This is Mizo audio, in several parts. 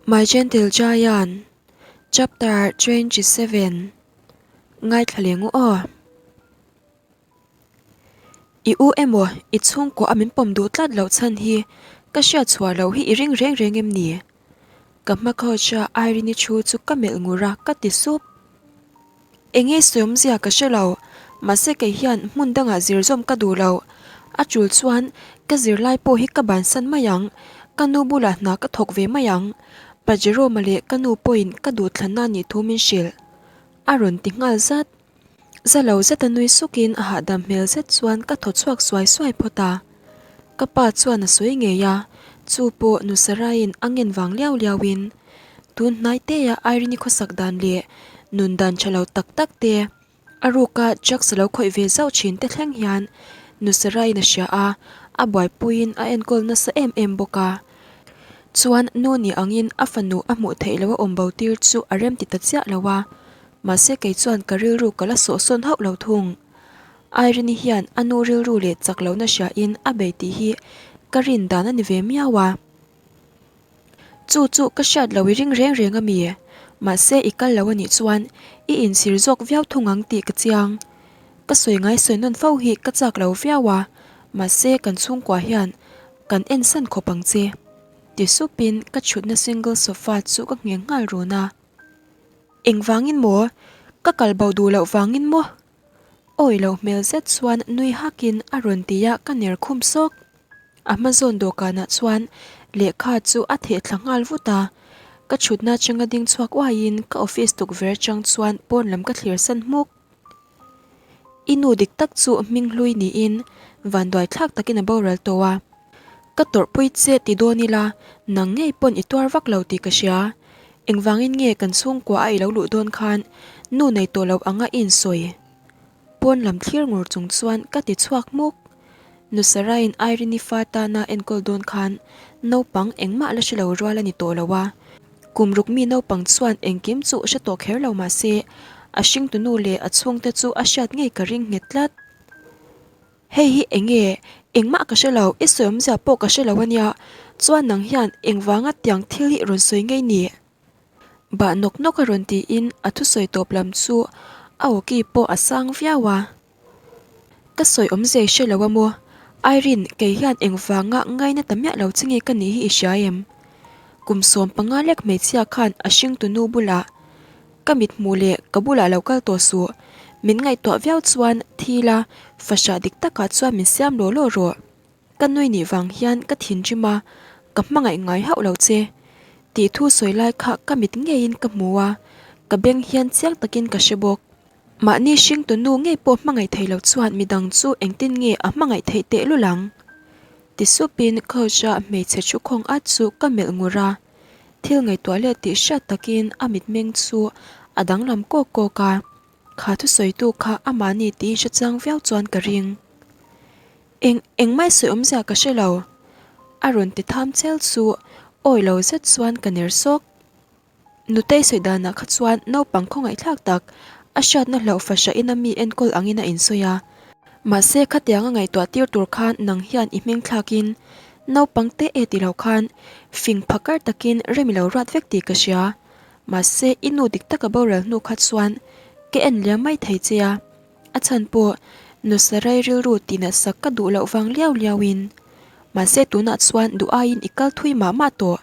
My Gentle Giant Chapter 27 Ngaithla leh ngu aw. I u emaw i chhungkaw a min pawm duh tlat loh chhan hi ka hriat chhuah loh hi i ring reng reng em ni? Ka hma couch a Irene-i thu chu ka melh ngur a ka ti sup. Enge sawiawmzia ka hre lo, mahse kei hian hmun dangah zir zawm ka duh lo. A tul chuan ka zirlai pawh hi ka bansan mai ang, ka nu bulah hna ka thawk ve mai ang. Pa Jerome-a leh ka nu pawhin ka duhthlanna nih thu min hrilh. A rawn ti nghal zat. Za lo zeta nui sukin a hahdam hmel zet chuan ka thaw chhuak suai suai phawt a. Ka pa chuan a sawi ngei a, chu pawh nu Saraiin a ngen vang liau liauin tun hnai teia Irene-i khawsak dan leh nun dan tha lo tak tak te, a ruka drugs a lo khawih ve zauh thin te thleng hian nu Saraiin a hria a, a buaipuiin a enkawl nasa em em bawk a. Chuan nu ni angin a fanu a hmuh theih loh a awm bo tir chu a rem ti ta chiah lo a, mahse kei chuan ka rilru ka la sawhsawn hauh lo thung. Irene-i hian a nu rilru leh chak lohna hriain a bei tih hi ka rin dan a ni ve miau a. Chu chu ka hriat lo i ring reng reng a mi? Mahse i kal lo a nih chuan i inchhir zawk viau thung ang tih ka chiang. Ka sawi ngai sawi nawn fo hi ka chak lo viau a, mahse kan chhungkua hian kan ensan khawp ang che. Ti supin ka chhutna single sofa chu ka ngheng nghal run a. Engvangin maw? Ka kal bo duh loh vangin maw? Awi lo hmel zet chuan nui hakin a rawn ti a ka ner khum sawk. A hma zawn dawhkanah chuan lehkha chu a theh thla nghal vut a, ka chhutna atanga ding chhuak uaiin ka office tukverh atang chuan pawn lam ka thlir san hmuk. I nu dik tak chu hming hlui niin vanduai thlak takin a boral tawh a, ka tawrhpui che ti dawn ila nang ngei pawn i tuar vak lo tih ka hria. Engvangin nge kan chhungkua a i lo luh dawn khan nu nei tawh lo anga i insawi? Pawn lam thlir ngur chung chuan ka ti chhuak hmuk. Nu Saraiin Irene-i fa tana enkawl dawn khan naupang engmah la hre lo rual a ni tawh lo a. Kum ruk mi naupang chuan engkim chu hre tawh kher lo mah se, a hringtu nu leh a chhungte chu a hriat ngei ka ring nghet tlat. Hei hi eng nge? Engmah ka hre lo, i sawi awmzia pawh ka hre lo a nia. Chuan nang hian engvanga tiang thil hi rawn sawi ngei ni? Bah nawk nawk a rawn tiin a thusawi tawp lam chu a awki pawh a sang viau a. Ka sawi awmzia i hre lo a maw? Irene, kei hian engvanga ngaina ta miah lo che nge ka nih hi i hria em? Kum 15 lek hmeichhia khan a hringtu nu bulah Ka mithmuh leh ka bulah lo kal tawh suh. Min ngaihtuah viau chuan thi la, fahrah dik takah chuan min siam law law rawh. Ka nui nih vang hian ka thinrim a, ka hmangaih ngai hauh lo che. Tih thu sawi lai kha ka mit ngeiin ka hmu a, ka beng hian chiang takin ka hre bawk. Mahni hringtu nu ngei pawh hmangaih thei lo chuan midang chu engtin nge a hmangaih theih tehlul ang? Ti supin couch-a hmeichhe thukhawng at chu ka melh ngur a. Thil ngaihtuah leh tih hriat takin a mitmeng chu a danglam kawk kawk a, kha thusawitu kha amahni tiin hre chiang viau chuan ka ring. Eng engmah sawi awmzia ka hre lo, a rawn ti tham chel chu awi lo zet chuan ka ner sawk. Nutei sawi danah kha chuan naupang khawngaihthlak tak a hriatna hlauh fahrahin a mi enkawl angin a insawi a, mahse khatianga ngaihtuah tir tur khan nang hian i hming thlakin Naupang te e ti lo khan fing phakar takin rem i lo ruat vek tih ka hria. Mahse i nu dik taka boral hnu kha chuan ka en liam mai thei che a. A chhan pawh nu Sarai rilru tih natsak ka duh loh vang liau liau in. Mahse tunah chuan duh aiin i kal thui mah mah tawh.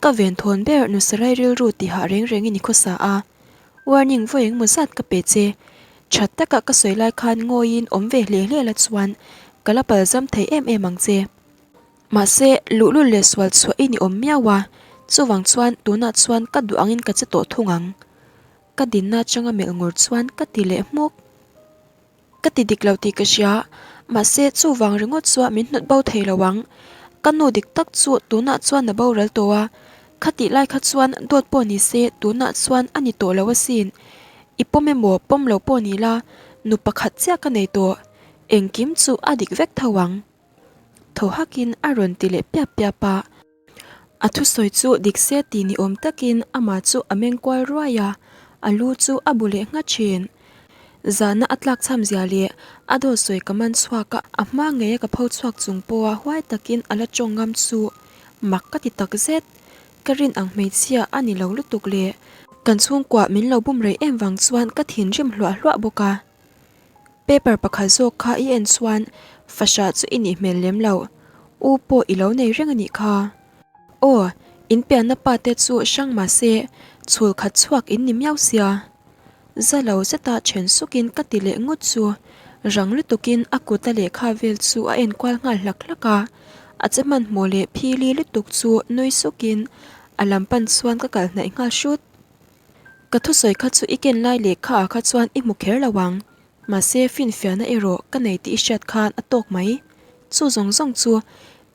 Ka venthawn ber nu Sarai rilru tihah reng rengin i khawsa a. Warning vawi engmaw zat ka pe che. Tha taka ka sawi lai khan ngawiin awm ve hle hle la chuan ka la palzam thei em em ang che. Mahse, luhlul leh sual chhuah i ni awm miau a, chuvang chuan tunah chuan ka duh angin ka che tawh thung ang. Ka dinna atanga melh ngur chuan ka ti leh hmuk. Ka ti dik lo tih ka hria, mahse chuvang ringawt chuan min hnawt bo thei lo ang. Ka nu dik tak chu tunah chuan a boral tawh a, khatih lai kha chuan dawt pawh ni se tunah chuan a ni tawh lo asin. I pawm emaw pawm lo pawh ni la, nu pakhat chiah ka nei tawh, engkim chu a dik vek tho ang. Thaw hakin a rawn ti leh piap piap a. A thusawi chu dik se ti ni awm takin amah chu a meng kual ruai a, a lu chu a bu leh nghat thin. Zahna a tlak chham zia leh a dawt sawi ka man chhuak a, a hma ngeia ka pho chhuak chung pawha huai takin a la tawng ngam chu mak ka ti tak zet. Ka rin ang hmeichhia a ni lo lutuk leh kan chhungkua min lo bum rei em vang chuan ka thinrim hluah hluah bawk a. Paper pakhat zawk kha i en chuan fahrah chu i nih hmel lem lo, u pawh i lo nei reng a nih kha. Aw, in pianna pa te chu hrang mahse chhul khat chhuak in ni miau sia. Za lo zeta then sukin ka ti leh ngut chu rang lutukin a kuta lehkha vel chu a enkual nghal hlak hlak a, a che hmanhmawh leh phili lutuk chu nui sukin a lam pan chuan ka kal hnaih nghal hrut. Ka thusawi kha chu i ken lai lehkha ah kha chuan i hmu kher lo ang, mahse finfiahna erawh ka nei tih i hriat khan a tawk mai. Chu zawng zawng chu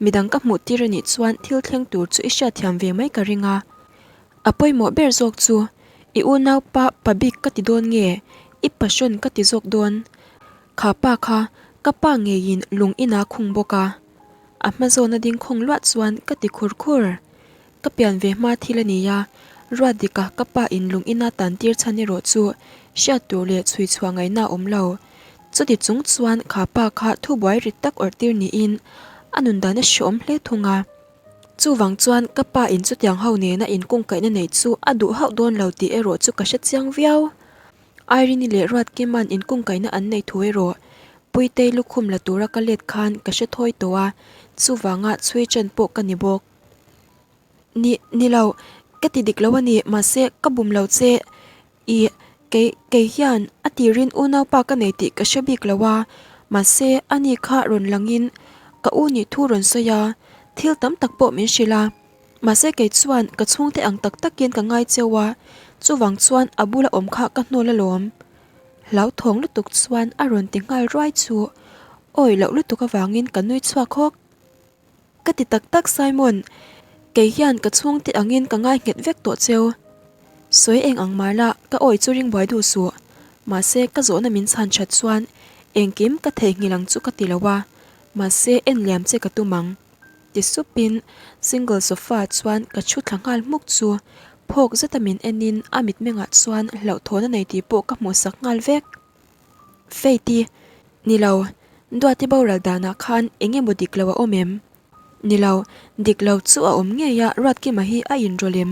midang ka hmuh tir anih chuan thil thleng tur chu i hriatthiam ve mai ka ring a. A pawimawh ber zawk chu i unaupa pa bik ka ti dawn nge i passion ka ti zawk dawn? Kha pa kha ka pa ngeiin lung ina khung bawk a, a hma zawna ding khawng luah chuan ka ti khur khur. Ka pian ve hma thil a ni a, ruat dika ka pa in lung ina tan tir chhan erawh chu hriat tur leh chhui chhuah ngaihna a awm lo. Chuti chung chuan kha pa kha thubuai rit tak awrh tir niin a nun dan a hreawm hle thung a. Chuvang chuan ka pa in chutiang ho nena inkungkaihna neih chu a duh hauh dawn lo tih erawh chu ka hre chiang viau. Irene leh Ruatkima'n inkungkaihna an neih thu erawh Puitei lukhum la tura ka let khan ka hre thawi tawh a, chuvanga chhui chen pawh ka ni bawk. Ni, ni lo, ka ti dik lo a ni, mahse ka bum lo che. Ih, kei, kei hian a tirin unaupa ka nei tih ka hre bik lo a, mahse ani kha rawn langin ka u nih thu rawn sawi a, thil tam tak pawh min hrilh a. Mahse kei chuan ka chhungte ang tak takin ka ngai cheu a, chuvang chuan a bula awm kha ka hnawl alawm. Hlauthawng lutuk chuan a rawn ti nghal ruai chu awi loh lutuk avangin ka nui chhuak hawk. Ka ti tak tak Simon, kei hian ka chhungte angin ka ngai nghet vek tawh cheu. Sawi eng ang mah la ka awi chu ring buai duh suh. Mahse ka zawhna min chhan that chuan engkim ka theihnghilh ang chu ka ti lo a, mahse en liam che ka tum ang. Ti supin single sofa chuan ka thu thla nghal hmuk chu phawk zeta min enin a mitmengah chuan hlauhthawn a nei tih pawh ka hmuhsak nghal vek. Faith-i, Ni lo, Duati boral danah khan eng emaw dik lo a awm em? Ni lo, dik lo chu a awm ngei a, Ruatkima hi a inrawlh em?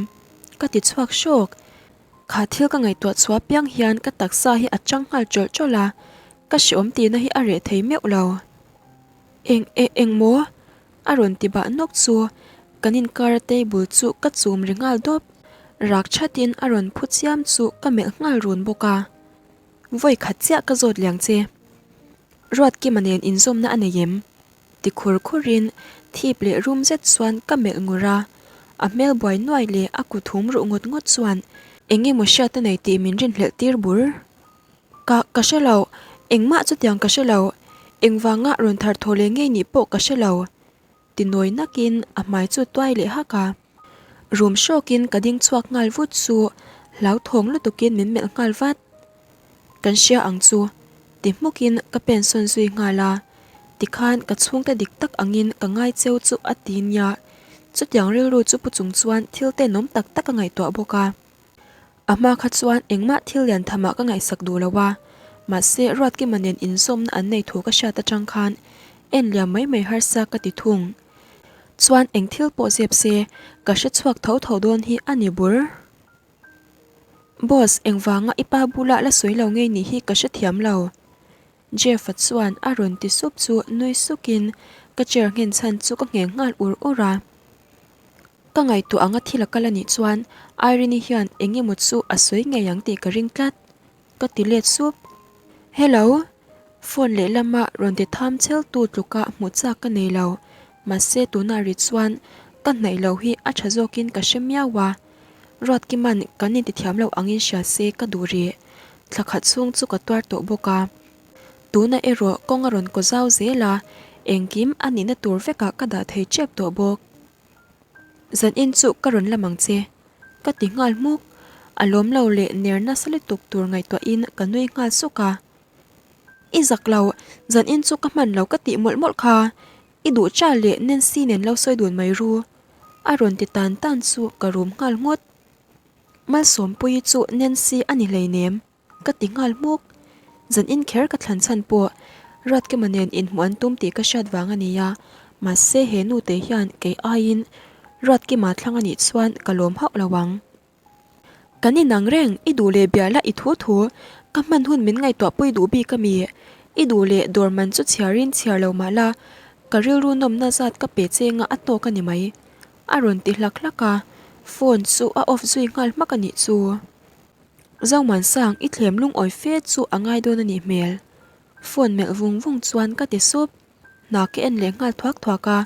Ka ti chhuak hrawk. Kha thil ka ngaihtuah chhuah piang hian ka taksa hi a chang nghal tawlh tawlh a, ka hreawm tihna hi a reh thei meuh lo. Eng e eng maw? A rawn ti bah nawk chu kan inkara table chu ka chum ri nghal dawp. Rak thatin a rawn phu chiam chu ka melh nghal run bawk a. Vawi khat chiah ka zawt liang che. Ruatkima nen inzawmna a nei em? Ti khur khurin thip leh rum zet chuan ka melh ngur a. A hmel buai nuai leh a kut hum ruh ngawt ngawt chuan eng emaw hriat a nei tih min rinhlelh tir bur. Ka, ka hre lo. Engmah chutiang ka hre lo. Engvanga rawn thar thaw leh ngei nih pawh ka hre lo. Ti nawi nakin a hmai chu tuai leh hak a. Rum hrawkin ka ding chhuak nghal vut chu hlauthawng lutukin min melh nghal vat. Kan hria ang chu ti hmukin ka pen sawn zui nghal a. Tikhan ka chhungte dik tak angin ka ngai cheu chu a ti nia. Chutiang rilru chu pu chung chuan thil tenawm tak tak a ngaihtuah bawk a. A hma kha chuan engmah thil lian thamah ka ngaihsak duh lo a, mahse Ruatkima nen inzawmna an nei thu ka hriat atang khan en liam mai mai harsa ka ti thung. Chuan eng thil pawh zep se ka hre chhuak tho tho dawn hi a ni bur. Boss, engvanga i pa bula la sawi lo ngei nih hi ka hrethiam lo. Jeff-a chuan a rawn ti sup chu nui sukin ka chair nghen chhan chu ka ngheng nghal ur ur a. Ka ngaihtuah anga thil a kal a nih chuan Irene-i hian eng emaw chu a sawi ngei ang tih ka ring tlat, ka ti let sup. Hello! Phone lehlama rawn ti tham chel tu tluka hmuh chak ka nei lo, mahse tunah ri chuan ka hnaih lo hi a tha zawkin ka hre miau a. Ruatkima'n kan intithiam loh angin hria se ka duh rih. Thla khat chhung chu ka tuar tawh bawk a. Tunah erawh kawng a rawn kaw zau zel a, engkim a nihna tur vekah ka dah thei tep tawh bawk. Zan in chu ka rawn lam ang che, ka ti nghal hmuk. A lawm lo leh ner nasa lutuk tur ngaihtuahin ka nui nghal suk a. I zak lo, zan in chu ka hman lo ka tih mawlh mawlh kha, i duh cha leh Nancy nen lo sawi dun mai ru, a rawn ti tan tan chu ka rum nghal nghut. Malsawmpuii chu Nancy a ni hleinem. Ka ti nghal hmuk. Zan in kher ka thlan chhan pawh Ruatkima nen inhmuh an tum tih ka hriat vang a ni a, mahse he nute hian kei aiin. Ruatkima thlang a nih chuan ka lawm hauh lo ang. Kan inang reng, i duh leh bia la i thu thu, ka hman hun min ngaihtuah pui duh bik a mi? I duh leh dawr man chu chhiarin chhiar lo mah la, ka rilru nawmna zat ka pe cheng a a tawk a ni mai. A rawn ti hlak hlak a, phone chu a off zui nghal hmak a nih chu. Zomansang, i thlem lungawi fe chu a ngai dawn a nih hmel. Phone melh vung vung chuan ka ti sup. Hna ka en leh nghal thuak thuak a,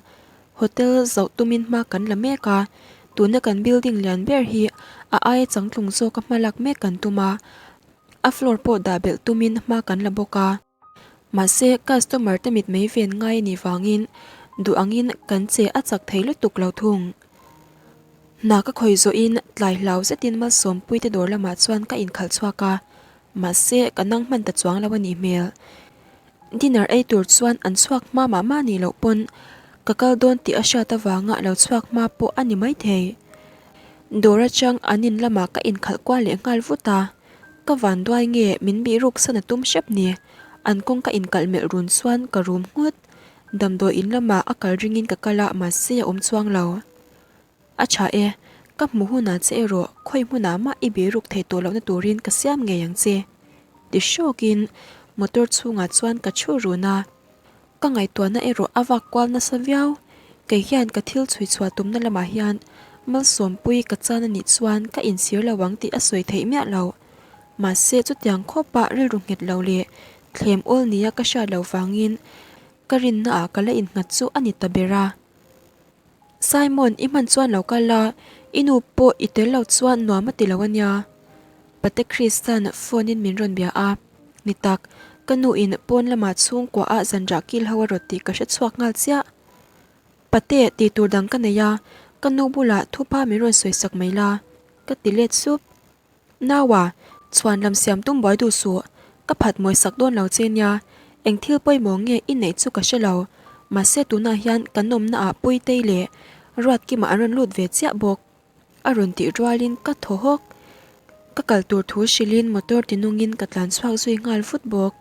hotel zoh tumin hma kan la mek a, tuna kan building lian ber hi a aia changtlung zawka hma lak mek kan tum a, a floor pawh dah belh tumin hma kan la bawk a. Mahse, customer te mit mei ven ngai a nih vangin duh angin kan che a chak thei lutuk lo thung. Hna ka khawi zawhin tlai hlau zetin Malsawmpui te dawr lamah chuan ka inkhalh chhuak a, mahse ka nang hman ta chuang lo a nih hmel. Dinner ei tur chuan an chhuak hma mah mah nih loh pawn ka kal dawn tih a hriat avanga lo chhuak hma pawh a ni maithei. Dawr atang an in lamah ka inkhalh kual leh nghal vut a, ka vanduai nge min bih ruk san a tum hrep ni, an kawng ka inkalh melh run chuan ka rum nghut. Damdawi in lamah a kal ringin ka kal a mahse a awm chuang lo. A tha e, ka hmu hunah che erawh khawi hmunah mah i biruk thei tawh lohna turin ka siam ngei ang che. Ti hrawkin motor chhungah chuan ka thu run a, ka ngaihtuahna erawh a vak kual nasa viau. Kei hian ka thil chhui chhuah tumna lamah hian Malsawmpui ka chan a nih chuan ka inchhir lo ang tih a sawi theih miah lo. Mahse chutiang khawpa rilru nghet lo leh thlem awl nia ka hriat loh vangin ka rinnaah ka la innghat chu a ni ta ber a. Simon, i hman chuan lo kal la, i nu pawh i tel lo chuan nuam a ti lo a nia. Pate Christan phone in min rawn bia a, ni tak, ka nu in pawn lamah chhungkua ah zanrah kil ho a rawt tih ka hre chhuak nghal chiah. Pate, tih tur dang ka nei a, ka nu bulah thupa min rawn sawi sak mai la, ka ti let sup. Naua, chhuan lam siam tum buai duh suh, ka phat mawi sak dawn lo che nia, eng thil pawimawh nge i neih chu ka hre lo, mahse tunah hian kan awmna ah Puitei leh Ruatkima an rawn lut ve chiah bawk, a rawn tih rualin ka thaw hawk. Ka kal tur thu hrilhin motor tinungin ka tlan chhuak zui nghal vut bawk.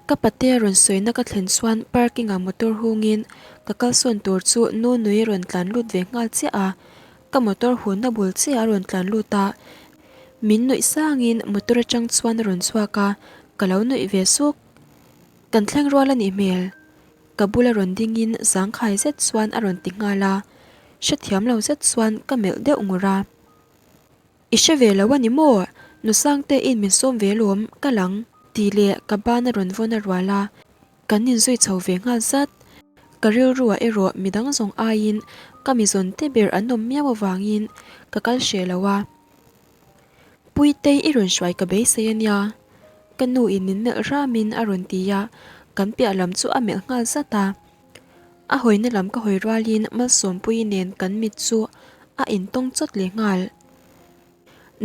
Ka patea rawn sawina ka thlen chuan parking ah motor hungin ka kalsawn tur chu nu nui rawn tlan lut ve nghal chiah a, Ka motor hunna bul chiah a rawn tlan lut a, min nuih sangin motor atang chuan a rawn chhuak a, ka lo nuih ve suk. Kan thleng rual a nih hmel. Ka bula rawn dingin zangkhai zet chuan a rawn ti nghal a, hrethiam lo zet chuan ka melh deuh ngur a. I hre ve lo a ni maw? Nusangte in min sawm ve lawm, ka lang, tih leh ka ban a rawn vawn a rual a. Kan inzui chho ve nghal zat. Ka rilruah erawh midang zawng aiin ka mizawn te ber an awm miau avangin ka kal hreh lo a. Puitei i rawn hruai ka beisei a nia. Ka nu in min melh ramin a rawn ti a, kan piah lam chu a melh nghal zat a. A hawina lam ka hawi rualin Malsawmpuii nen kan mit chu a intawng chawt leh nghal.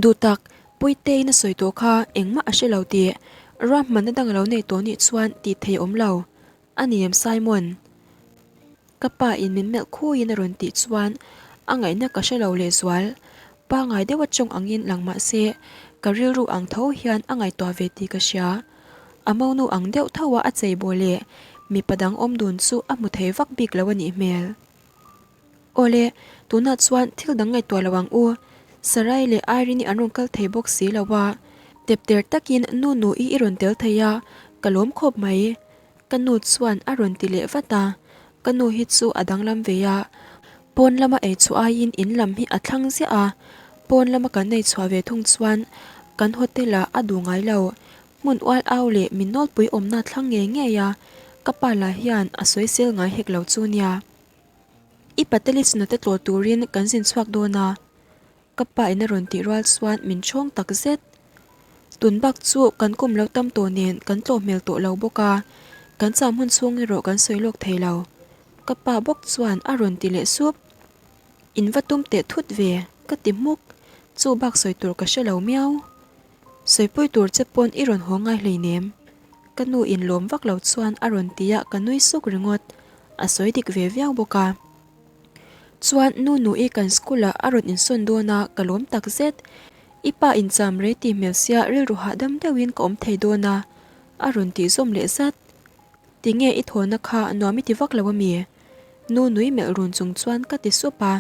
Duh tak, Puiteiin a sawi tawh kha engmah a hre lo tih ruahmanna dang a lo nei tawh nih chuan tih thei awm lo a ni em Simon? Ka pa in min melh khuiin a rawn tih chuan a ngaihna ka hre lo lehzual. Pangai deuha tawng angin lang mah se ka rilru ang tho hian a ngaihtuah ve tih ka hria. A monu ang deuh tho a a cheibawl leh mipa dang awm dun chu a hmu thei vak bik lo a nih hmel. Awle, tunah chuan thil dang ngaihtuah lo ang u. Sarai leh Irene-i an rawn kal thei bawk si lo a, tepter takin nu nu-i i rawn tel thei a, ka lawm khawp mai. Ka nu chuan a rawn ti leh vat a, ka nu hi chu a danglam ve a, pawn lama ei chhuah aiin in lam hi a thlang ziah a, pawn lama kan ei chhuah ve thung chuan kan hotel-ah a duh ngai lo, hmun ual au leh min nawlpui awmna thlang ngei ngei a, ka pa lah hian a sawisel ngai hek lo chu nia. I patelis nute tlawh turin kan zin chhuak dawn a, ka pa in a rawn tih rual chuan min ṭhawng tak zet. Tun bak chu kan kum lo tam tawh nen kan tlawh hmel tawh lo bawk a, kan cham hun chhung erawh kan sawi lawk thei lo. Ka pa bawk chuan a rawn ti leh sup. In va tum teh thut ve, ka ti hmuk. Chu bak sawi tur ka hre lo miau. Sawipui tur che pawn i rawn haw ngai hleinem. Ka nu in lawm vak lo chuan a rawn ti a ka nui suk ringawt. A sawi dik ve viau bawk a. Chuan nu nu i kan school ah a rawn insawn dawn a ka lawm tak zet. I pa in cham rei ti hmel sia rilru hahdam deuhin ka awm thei dawn a a rawn tih zawm leh zat. Tinge i thawhna kha nuam i ti vak lo a mi? Nu nui melh run chung chuan ka ti sup a.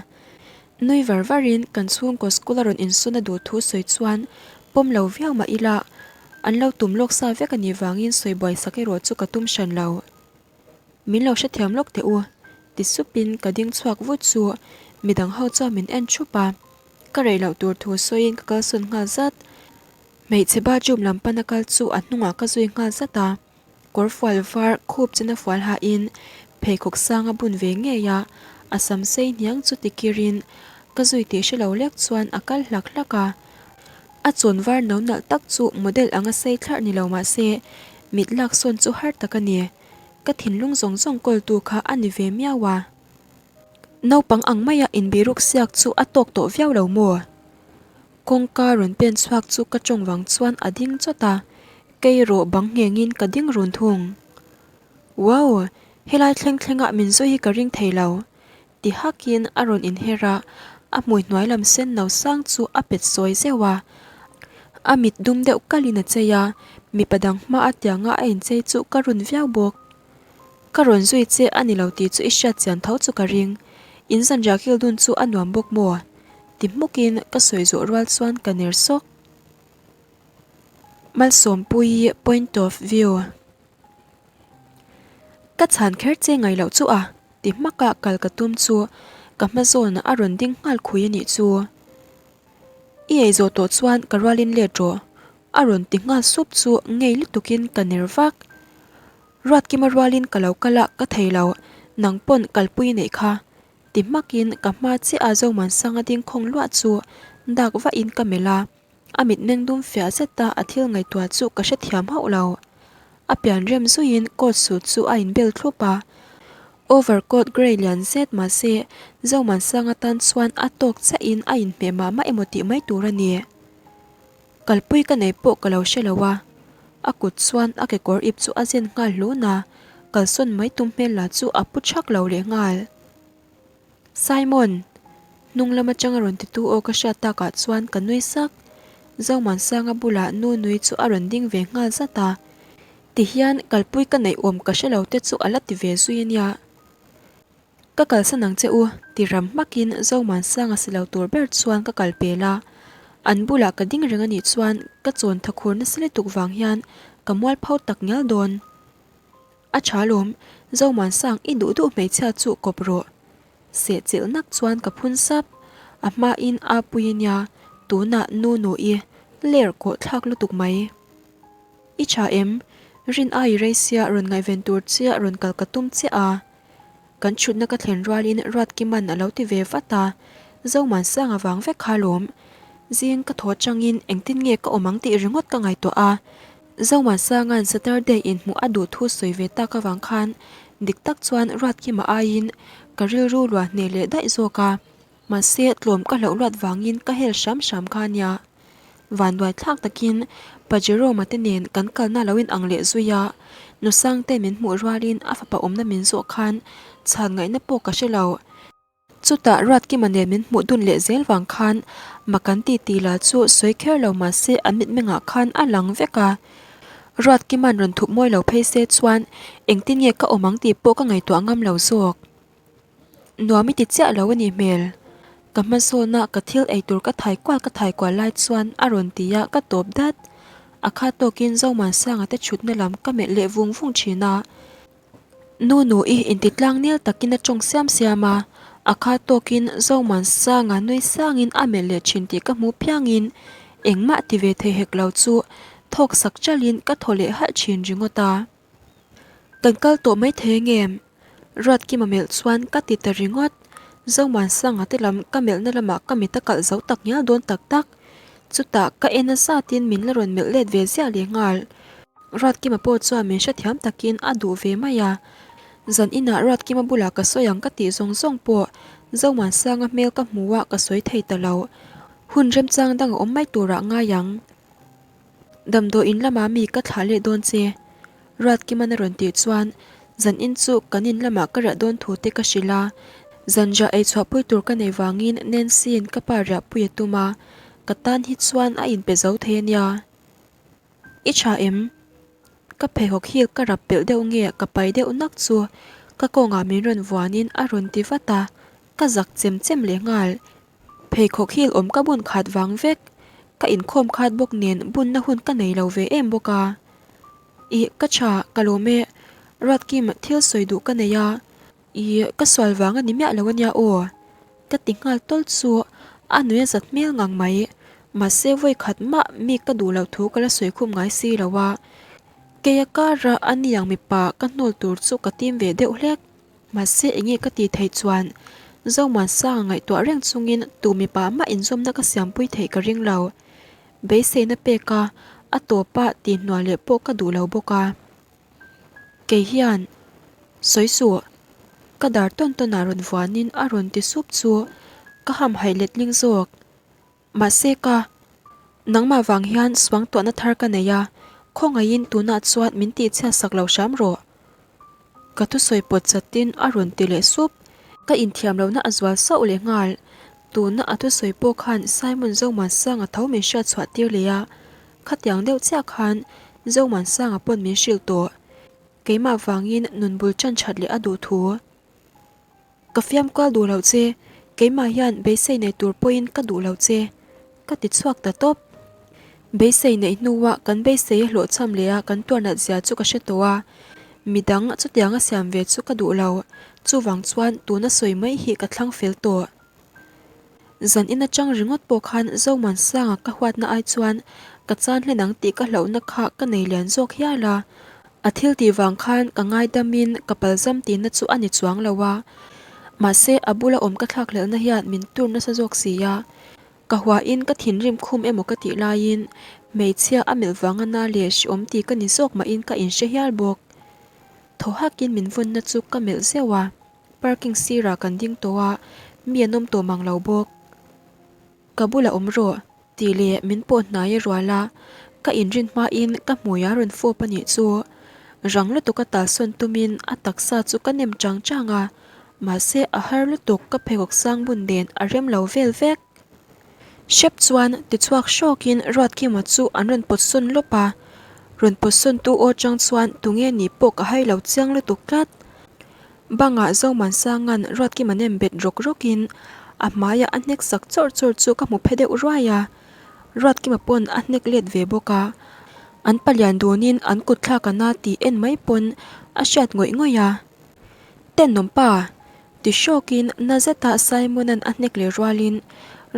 Nui var varin kan chhungkaw school a rawn insawn a duh thu sawi chuan pawm lo viau mah ila, an lo tum lawk sa vek a nih vangin sawi buai sak erawh chu ka tum hran lo. Min lo hrethiam lawk teh u, ti supin ka ding chhuak vut chu midang ho chuan min en thup a, ka rei loh tur thu sawiin ka kalsawn nghal zat. Hmeichhe bathroom lam pana kal chu a hnungah ka zui nghal zat a. Kawr fual var khup chena fual hahin pheikhawk sang a bun ve ngei a, a sam sei hniang chu tikirin ka zui tih hre lo lek chuan a kal hlak hlak a. A chawn var no nalh tak chu model anga sei thlarh ni lo mah se mit lak sawn chu har tak a ni. Ka thinlung zawng zawng kawltu kha a ni ve miau a. Naupang ang maia inbiruk siak chu a tawk tawh viau lo maw? Kawngka rawn pen chhuak chu ka tawng vang chuan a ding chawt a, kei erawh bang nghengin ka ding run thung. Wow! Helai thleng thlengah min zui hi ka ring thei lo. Ti hakin a rawn inher a, a hmui hnuai lam sen no sang chu a pet sawi zeuh a. A mit dum deuh kalin a chei a, mipa dang hma a tianga a inchei chu ka run viau bawk. Ka rawn zui che a ni lo tih chu i hriat chian tho chu ka ring. In zanriah kil dun chu a nuam bawk maw? Ti hmukin ka sawi zawh rual chuan ka ner sawk. Malsawmpuii point of view. Ka chhan kher che ngai loh chu a ti hmaka kal ka tum chu ka hma zawnah a rawn ding nghal khui a nih chu. I ei zawh tawh chuan ka rualin let rawh a rawn ti nghal sup chu ngei lutukin ka ner vak. Ruatkima rualin ka lo kal a ka thei lo nang pawn kalpui neih kha Ti hmakin ka hma chiah a Zomansanga ding khawng luah chu dak vahin ka melh a, a mitmeng dum fiah zeta a thil ngaihtuah chu ka hrethiam hauh lo. A pian rem zuiin coat suit chu a inbel thlup a, overcoat grey lian zet mahse Zomansanga tan chuan a tawk chiahin a inhmeh mah mah emaw tih mai tur a ni. Kalpui ka nei pawh ka lo hre lo a, a kut chuan a kekawr ip chu a zen nghal hlun a, kalsawn mai tum hmel lah chu a pu thak lo leh nghal. Simon! Hnung lam atanga rawn titu aw ka hriat takah chuan ka nui sak. Zomuansanga bulah nu nui chu a rawn ding ve nghal zat a, tihian kalpui ka neih awm ka hre lo te chu a la ti ve zui a nia. Ka kalsan ang che u, ti ram hmakin Zomuansanga si lo tur ber chuan ka kal pel a. An bulah ka ding reng a nih chuan ka chawn tha khur nasa lutuk vang hian ka mualpho tak ngial dawn. A tha lawm, Zomuansang i duh duh hmeichhia chu kawp rawh. Sehchilh nak chuan ka phun sap. A hmain a pui a nia, tunah nu nu i ler kawh thlak lutuk mai. I tha em? Rin ai rei sia rawn ngaihven tur chiah rawn kal ka tum chiah a. Kan chhutna ka thlen rualin Ruatkiman a lo ti ve vat a, Zomansanga vang vek kha lawm. Zing ka thaw atangin engtin nge ka awm ang tih ringawt ka ngaihtuah a, Zomansanga'n Saturday inhmuh a duh thu sawi ve tak avang khan dik tak chuan Ruatkima aiin ka rilru luah hneh leh daih zawk a. Mahse, tlawm ka hlauh luat vangin ka hel hram hram kha ania. Vanduai thlak takin Pa Jerome-a te nen kan kalna lo in ang leh zui a, Nusangte min hmuh rualin a fapa awmna min zawh khan chhan ngaihna pawh ka hre lo. Chutah Ruatkima nen min hmuh dun leh zel vang khan mak an ti ti la chu sawi kher lo mahse an mitmengah khan a lang vek a. Ruatkima'n rawn thup mawi lo phei se chuan engtin nge ka awm ang tih pawh ka ngaihtuah ngam lo zawk. Nuam i ti chiah lo a nih hmel. Ka hma zawna ka thil ei tur ka thai kual ka thai kual lai chuan a rawn ti a, ka tawp dat. A kha tawkin Zomuansanga te chhutna lam ka melh leh vung vung thin a. Nu nu i inti tlang nel takin a tawng siam siam a, a kha tawkin Zomuansanga nui sangin a melh leh thin tih ka hmu piangin engmah ti ve thei hek lo chu thawk sak chalin ka thaw leh halh thin ringawt a. Kan kal tawh mai thei ang em? Ruatkima melh chuan ka ti ta ringawt. Zomuansanga te lam ka melhna lamah ka mit a kalh zo tak ngial dawn tak tak. Chutah ka en a zatin min la rawn melh let ve ziah leh nghal. Ruatkima pawh chuan min hrethiam takin a duh ve mai a. Zan inah Ruatkima bulah ka sawi ang ka tih zawng zawng pawh Zomuansanga hmel ka hmu a ka sawi thei ta lo. Hun remchang dang a awm mai turah ngai ang. Damdawiin lamah mi ka thlah leh dawn che. Ruatkiman a rawn tih chuan zanin chu kan in lamah ka riah dawn thu te ka hrilh a, zanriah ei chhuahpui tur ka nei vangin Nancy-in ka pa riahpui a tum a, ka tan hi chuan a inpe zo thei a nia. I tha em? Ka pheikhawk hi ka rap pelh deuh nge ka pai deuh nak chu ka kawngah min rawn vuanin a rawn ti vat a, ka zak chem chem leh nghal. Pheikhawk hil awm ka bun khat vang vek. Ka inkhawm khat bawk nen bunna hun ka nei lo ve em bawk a. Ih, ka tha, ka lawm e. Ruatkim, thil sawi duh ka nei a. Ih, ka sual vang a ni miah lo ania aw. Ka ti nghal tawl chu a nui a zat hmel ngang mai. Mahse vawi khat mah mi ka duh loh thu ka la sawi khum ngai si lo a. Keia kara a niang mipa ka hnawl tur chu ka tim ve deuh hlek. Mahse enge ka ti theih chuan Zomuansanga ngaihtuah reng chungin tu mipa mah inzawmna ka siampui theih ka ring lo. Beiseina peka a tawpa tihhnual leh pawh ka duh lo bawk a. Kei hian sawi suh, ka dar tawn tawnah rawn vuanin a rawn ti sup chu ka hamhaih letling zawk. Mahse ka, nangmah vang hian suangtuahna thar ka nei a, khawngaihin tunah chuan min tihchhiat sak lo hram rawh. Ka thusawi pawt chatin a rawn ti leh sup. Ka inthiam lohna a zual sauh leh nghal. Tuna a thusawi pawh khan Simon Zomuansanga tho min hriat chhuah tir leh a, khatiang deuh chiah khan Zomuansanga pawn min hrilh tawh. Keimah vangin nun bul tan that leh a duh thu. Ka fiam kual duh loh che, keimah hian beisei nei tur pawhin ka duh lo che, ka ti chhuak ta tawp. Beisei neih hnuah kan beisei a hlawhchham leh a kan tuar nat zia chu ka hre tawh a, midang chutiang a siam ve chu ka duh lo, chuvang chuan tuna sawi mai hi ka thlang fel tawh. Zan in atang ringawt pawh khan Zomuansanga ka huatna ai chuan ka chan hlen ang tih ka hlauhna kha ka nei lian zawk hial a. A thil tih vang khan ka ngaidamin ka palzam tihna chu a ni chuang lo a. Mahse a bula awm ka thlak hlelhna hian min tur nasa zawk si a. Ka huain ka thinrim khum emaw ka tih laiin hmeichhia a melh vanga na leh hriawm tih ka ni zawk mahin ka inhre hial bawk. Thaw hakin min vawnna chu ka melh zeuh a. Parking sirah kan ding tawh a, mi an awm tawh mang lo bawk. Ka bulah awm rawh, tih leh min pawh hnai a rual a, ka inrin hmain ka hmui a rawn fawp a nih chu. Rang lutuk a talsawn tumin a taksa chu ka nem chang chang a, mahse a har lutuk ka pheikhawk sang bun nen a rem lo vel vek. Hrep chuan tichhuak hrawkin Ruatkima chu an rawn pawt sawn lawp a, rawn pawt sawntu aw chang chuan tunge nih pawh ka hai lo chiang lutuk tlat. Bangah Zomansanga'n Ruatkima nem bet rawk rawkin a hmaiah a hnek sak chawrh chawrh chu ka hmu phe deuh ruai a, Ruatkima pawn a hnek let ve bawk a, an palian dunin an kut thlak a na tih en mai pawn a hriat ngawih ngawih a. Tenawm pa! Ti hrawkin na zeta Simon-a'n a hnek leh rualin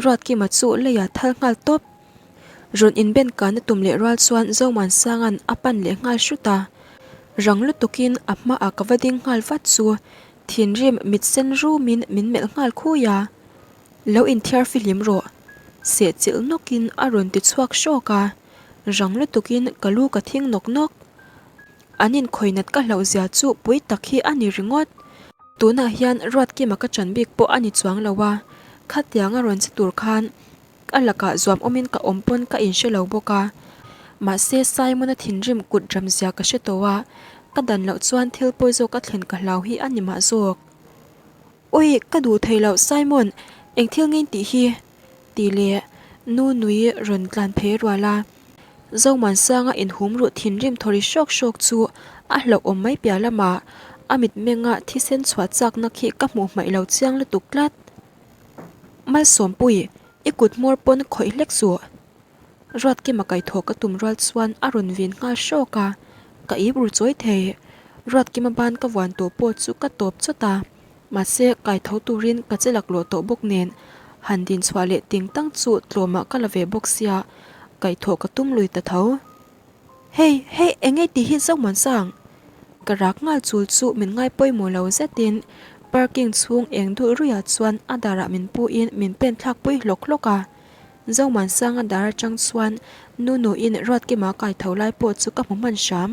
Ruatkima chu leiah thal nghal tawp. Rawn inben kana tum leh rual chuan Zomuansanga'n a pan leh nghal hrut a. Rang lutukin a hmaah ka va ding nghal vat chu thinrim mit sen rumin min melh nghal khui a. Lo inthiar fihlim rawh, seh chilh nawkin a rawn ti chhuak hrawk a. Rang lutukin ka lu ka thing nawk nawk. An inkhawinat ka hlauhzia chu pui tak hi a ni ringawt. Tunah hian Ruatkima ka ṭan bik pawh a ni chuang lo a, khatianga rawn che tur khan A lakah zuam awmin ka awm pawn ka inhre lo bawk a, mahse Simon-a thinrim kut ramzia ka hre tawh a, ka dan loh chuan thil pawi zawk a thlen ka hlau hi a ni mah zawk. Ui, ka duh thei loh Simon, eng thil ngei tih hi? tih leh nu nui rawn tlan phei rual a, Zomuansanga inhum ruh thinrim thaw ri hrawk hrawk chu a hlauh awm mai piah lamah a mitmenga thisen chhuah chakna khi ka hmuh hmaih lo chiang lutuk tlat. Malsawmpui, i kut hmawr pawn khawih hlek suh. Ruatkima kaihthawh ka tum rual chuan a rawn vin nghal hrawk a, ka ip ru chawi thei. Ruatkima ban ka vuan tawh pawh chu ka tawp chawt a, mahse kaitho turin ka che laklawh tawh bawk nen han din chhuah leh ting tang chu tlawmah ka la ve bawk sia, kaihthawh ka tum lui ta tho. Hei, hei, eng nge tih hi Zomuansang? Ka rak nghal chul chu min ngai pawimawh lo zetin parking chhung eng dul ruiah chuan a darah min puhin min pen thlak pui hlawk hlawk a. Zomuansanga dar atang chuan Nunuin Ruatkima kai tho lai pawh chu ka hmu hman hram.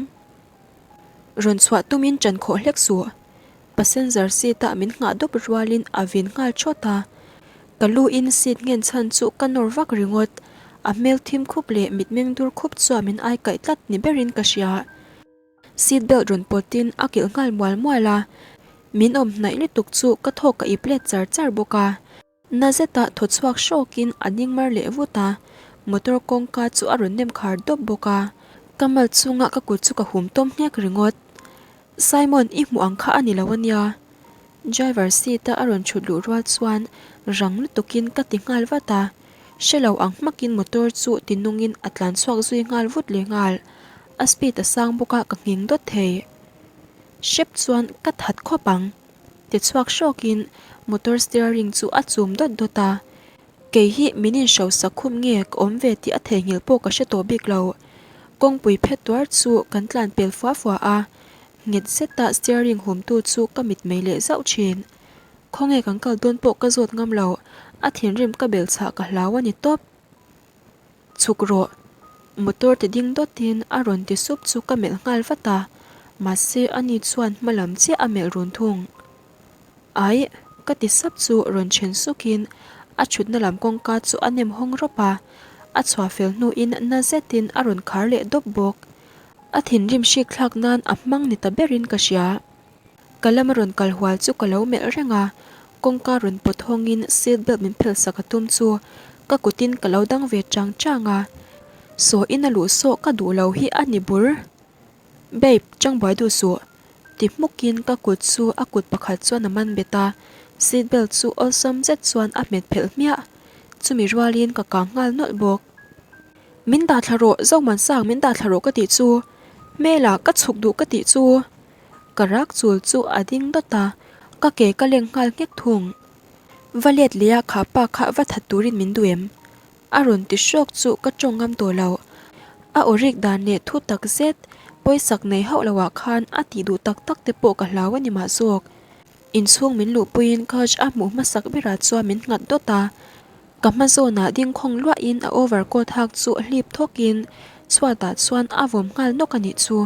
Rawn chhuah tumin ṭan khawh hlek suh. Passenger seat ah min nghah dawp rualin a vin nghal thawt a. Ka lu in seat nghen chhan chu ka nawr vak ringawt. A hmel thim khup leh mitmeng dur khup chuan min ai kaih tlat ni berin ka hria. Seat belt rawn pawtin a kilh nghal mual mual a. Min awm hnaih lutuk chu ka thawk ka ip let char char bawk a. Na zetah thaw chhuak hrawkin a ding mar leh vut a, motor kawngka chu a rawn nem khar dawp bawk a. Ka mal chunga ka kut chu ka hum tawm nghek ringawt. Simon, i hmuh ang kha a ni lo a nia. Driver seat a a rawn thut luh rual chuan rang lutukin ka ti nghal vat a, hre lo ang hmakin motor chu ti nungin a tlan chhuak zui nghal vut leh nghal. A speed a sang bawk a ka nghing dawt thei. Hrep chuan ka that khawp ang. Ti chhuak hrawkin motor steering chu a chum dawt dawt a. Kei hi min inhrosak khum nge ka awm ve tih a theihnghilh pawh ka hre tawh bik lo. Kawngpui phet tuar chu kan tlan pel fua fua a, nghet zeta steering humtu chu ka mit mei leh zauh thin. Khawnge kan kal dawn pawh ka zawt ngam lo, a thinrim ka bel chhah ka hlau a ni tawp. Chhuk rawh. Motor ti ding dawtin a rawn ti sup chu ka melh nghal vat a, mahse ani chuan hma lam chiah a melh run thung. Aih, ka ti sap chu rawn then sukin a thutna lam kawngka chu a nem hawng rawp a, a chhuah fel hnuin na zetin a rawn khar leh dawp bawk. A thinrim hrik thlak nan a hmang ni ta berin ka hria. Ka lama rawn kal hual chu ka lo melh reng a, kawngka rawn pawt hawngin seat belt min phelhsak a tum chu ka kutin ka lo dang ve chang chang a, saw in a luh sawh ka duh lo hi a ni bur. Babe, changbuai duh suh, ti hmukin ka kut chu a kut pakhat chuan a man bet a, seat belt chu awlsam zet chuan a hmet phelh hmiah. Chumi rualin ka kang nghal nawlh bawk. Min dah thla rawh, Zohmansang min dah thla rawh ka tih chu. Hmela, ka chhuk duh ka tih chu. Ka rak chul chu a ding dawt a, ka ke ka leng nghal nghek thung. Va let leh a kha pa kha va that turin min duh em? A rawn ti hrawk chu ka tawng ngam tawh lo. A aw rik dan leh thu tak zet, pawisak nei hauh lo ah khan a tih duh tak tak te pawh ka hlau a ni mah zawk. Inchhung min luhpuiin couch a hmuh hmasak berah chuan min nghat dawt a. Ka hma zawnah ding khawng luahin a overcoat hak chu hlip thawkin chhuatah chuan a vawm nghal nawk a nih chu.